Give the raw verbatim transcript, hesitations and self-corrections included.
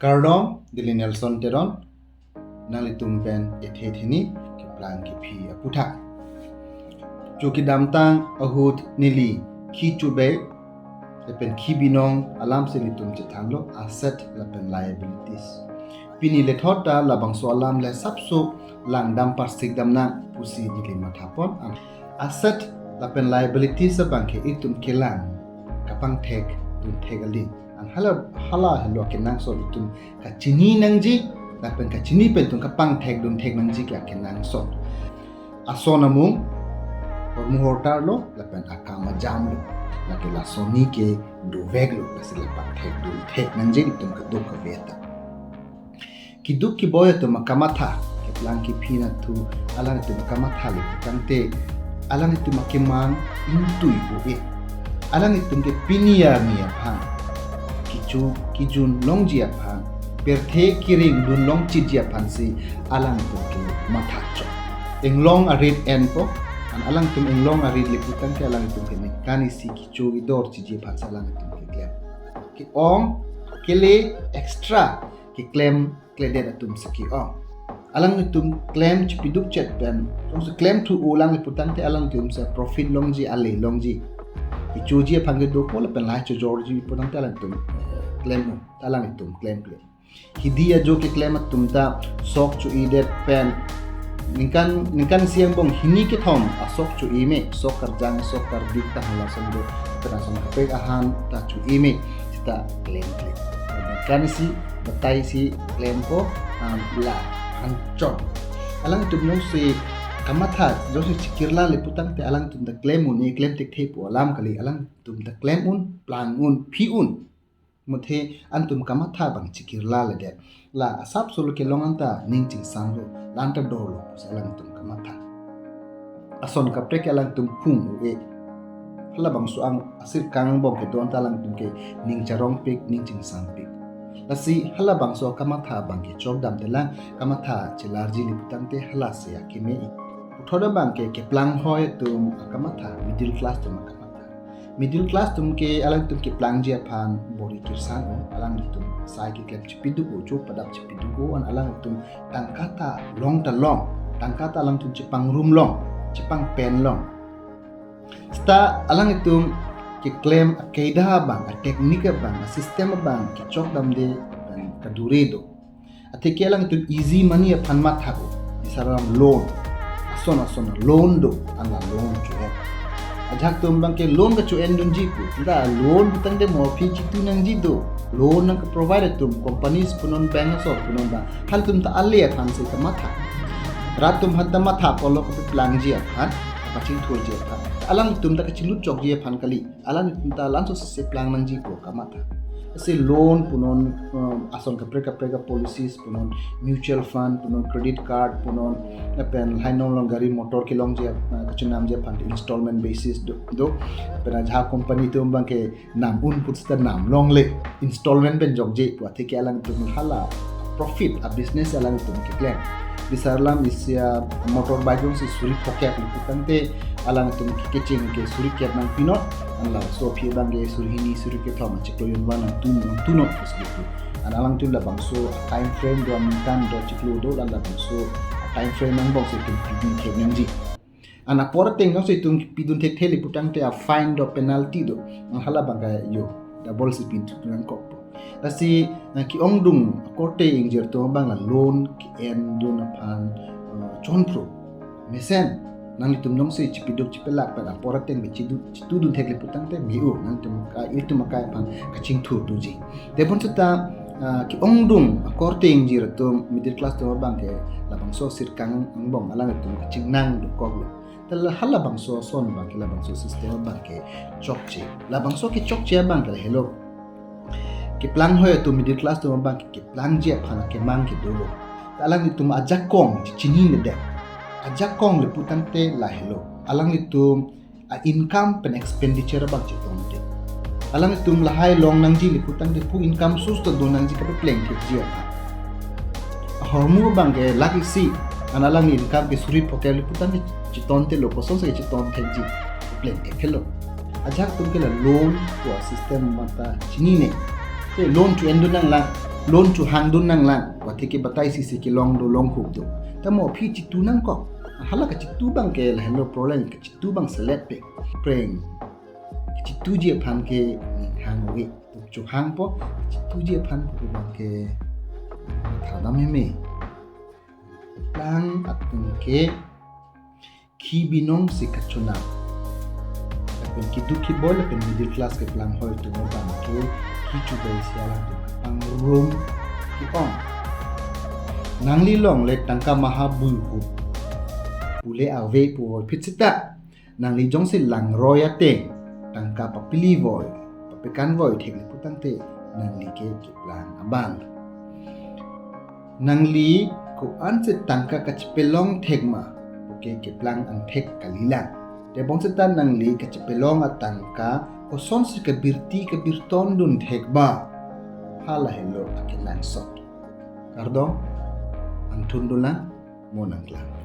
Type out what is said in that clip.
Kardom, neli Nelson Teron, nanglitum pen ethe theni keplang kephi aputhak. Chokidamtang ahut neli khi chubei lapen khi binong alam si nelitum chethanlo, asset lapen liabilities. Pini lethot ta labangso alam le sapso langdam parsikdam nang pusi neli mathapon. An asset lapen liabilities abang ke itum kelang kapangthek dunthek aling. An hala hala helo kenangsot itum kachini nangji lapen kachini pen itum kapangthek dunthek nangji ke kenangsot. Ason amung hormu hortar lo lapen akam ajam lo. Lake lasoni ke dovek lo, lasi lapangthek dunthek nangji itum kadokave ta. Kiduk keboi atum akamatha, keplang kephi nathu, alanglitum akamatha le putangte, alanglitum akemang ingtui pu-e. Alanglitum ke pini arni aphan, kecho kejun longji aphan, pirthe kering dun longchitji aphan si alanglitum ke matha chok. Inglong arit enpo, an alangtum inglong arit le putangte alanglitum ke ningkan isi kecho idor chiji aphan si alanglitum keklem. Ke-ong, kele extra keklem kledet atum si ke-ong. Alanglitum klem chipiduk chet pen, jongsi klem thu ulang le putangte alanglitum si profit longji, ale longji, kechoji aphan ke dopo lapen lahai chojorji putangte alanglitum, eh, klem un, alanglitum klem klem. Hidi ajo keklem atum ta sok cho-idet pen ningkan, ningkan isi angbong hini kethom asok cho-i me, sok karjang, sok karbik ta halason do, lapen ason kaprek ahan ta cho-i me, seta klem klem. Ningkan isi batai si klempo, am, la anchot. Alangtum jongsi kamatha, jongsi chikirla le putangte alangtum ta klem un-e, klem thekthe pu alam kali, alangtum ta klem un, plang un, phi un. Muthe antum kamatha abang chikirla ledet. La asapso lo kelong anta ning chingsam lo, la anta dolo pusi alangtum kamatha. Ason kaprek alangtum phung u-e. Halabangso ang asirkang angbong kedo anta alangtum ke ning charongpik, ning chingsampik. Lasi halabangso kamatha abang ke chokdamdelang, kamatha chelarji le putangte hala si akeme-i. Puthot abang ke keplanghoi atum akamatha, middle class atum akamatha. Middle class atum ke alangtum keplangji aphan bor-i kirsang un, alanglitum sai keklem chipiduk u, cho padap chipiduk u, an alangtum tangka ta long ta long, tangka ta alangtum chepangrum long, chepangpen long. Seta alangtum keklem akaida abang, atechnique abang, asystem abang kechokdamde abang kadure do. Atheke alangtum easy money aphan matha ko. Isaram loan. Ason ason loan do, an la loan cho-en. Ajahak atum abang ke loan kacho-en dunji ko. Seta loan putangte mo aphi chitu nangji do. Loan nangkeprovide atum companies punon, bank asor punon abang, halatum ta ale aphan si kamatha. Rat atum aphan ta matha apotlo kapeplangji aphan, kapachingthurji aphan. Alangtum ta kachinglut chokji aphan kali. Alangtum ta laso si plang nangji pu kamatha. Lasi loan punon, um, ason kaprek kaprek a policies punon, mutual fund punon, credit card punon, lapen lahai nonglong gari motor kelongji, uh, kachinamji aphan installment basis do, do. Lapen ajahak company atum abang ke nam un put seta nam longle, installment pen jokje pu, atheke alangtum hala profit a business alangtum keklem. Bisar alam isi a motorbike jongsi suri phokep le putangte alangtum ke kecheng ke suri kep nangpinon, an laso aphi abang ke suri hini suri kethom achiklo jon abang nangtun, nangtunnon pusi kepu. An alangtum labangso time frame do, ningkan do chiklo do, la labangso time frame angbong si itum pidun thek nangji. An apor ateng jongsi itum pidun thekthe le putangte a fine do, penalty do. An hala abang ke yo, double si pidun nangkokpo. Lasi, eh, ke-ongdung akorte ingjir atum abang la loan ke-en dun aphan, eh, chonphro. Mesen, nanglitum jongsi chipiduk chipelak pen apor ateng ke chidu, chitudun thek le putangte me-o, nanglitum ka, ilitum akai aphan kachingthur doji. Tebon seta, ah, ke-ongdung akorte ingjir atum, middle class atum abang ke labangso asirkang angbong alanglitum kachingnang dokoklo. Te la halabangso ason abang ke, labangso system abang ke chokche. Labangso kechokche abang ke lahelo. Keplanghoi atum, middle class atum abang ke keplangji aphan akemang kedo lo. Te alanglitum ajakong chininedet. Ajakong le putangte lahelo. Alanglitum a income pen expenditure abang chitonte. Alanglitum lahai long nangji le putangte pu income source ta do nangji kapepleng thekji aphan. Ahormu abang ke lakh isi, an alang income ke suri phokep le putangte chitontelo, kosonsi chiton thekji, pleng thekthe lo. Ajahak atum ke la loan pu a system abang ta chinine. Te loan cho-en dun nanglang, Loan chohangdun nanglang, wathe ke batai sisi kelong do longkok do. Tamo aphi chitu nangkok. Hala kachitu abang ke lahelo problem, kachitu abang selet pe. Preng. Kachituji aphan ke ning hangve. Chohangpo, kachituji aphan ke abang ke thadam meme. Keplang atum ke khi binong si kachonam. Lapen keduk keboi lapen middle class keplang hoi atum abang ke khi chubei si alangtum kepangrum ke-ong. Nangli along le tangka maha buihup pule ave puvoiphit seta, nangli jongsi langroi ateng, tangka papili voi, papekan voi thekle putangte, nangli ke keplang abang. Nangli ko-ansi tangka kachepelong thek ma, oke, keplang angthek kalilang. Tebong seta nangli kachepelong atangka kosonsi kabirti kabirton dun thek ba, halahelo akenangsot. Kardom, angthun dolang, mo nangklang.